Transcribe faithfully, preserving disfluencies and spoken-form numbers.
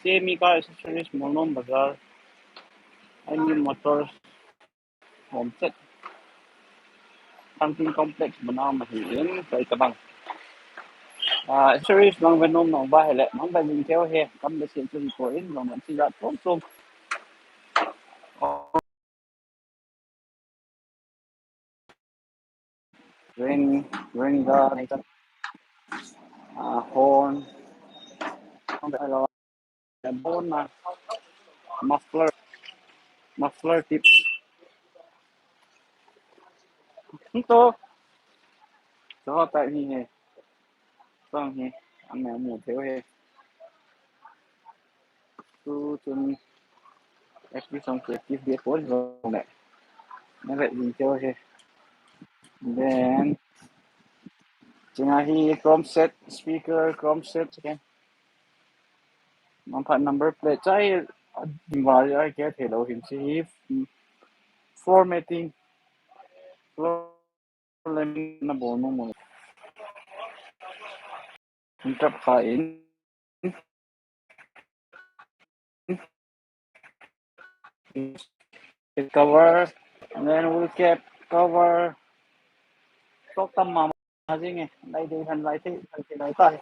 Semi car accessories, Molnom Bazar, Aini Motors, Home Set, Tangking Complex, Banam ahi in, kai tabang. Ah, accessories nang venom nang ba hele, nang ba jing theo he, kam le sin chu ko in, nang man si jat chom chom. Ring, ring guard, ah, horn, bone, muffler, muffler tip. Ito. So, type hi he. Song hi. Ang na mu theo he. Tu chun active song, active dia pon lo ne. Na ve jing theo he. Then, chunga hi chrome set, speaker chrome set, okay. Number plate chai, val ai ke thei lo hin si hi, formatting. Problem na bol mo mo. Interrupt kha in. Cover, and then we'll cap cover. Tok tam ma ma jing e, lai dei han lai thei, lai thei lai tai.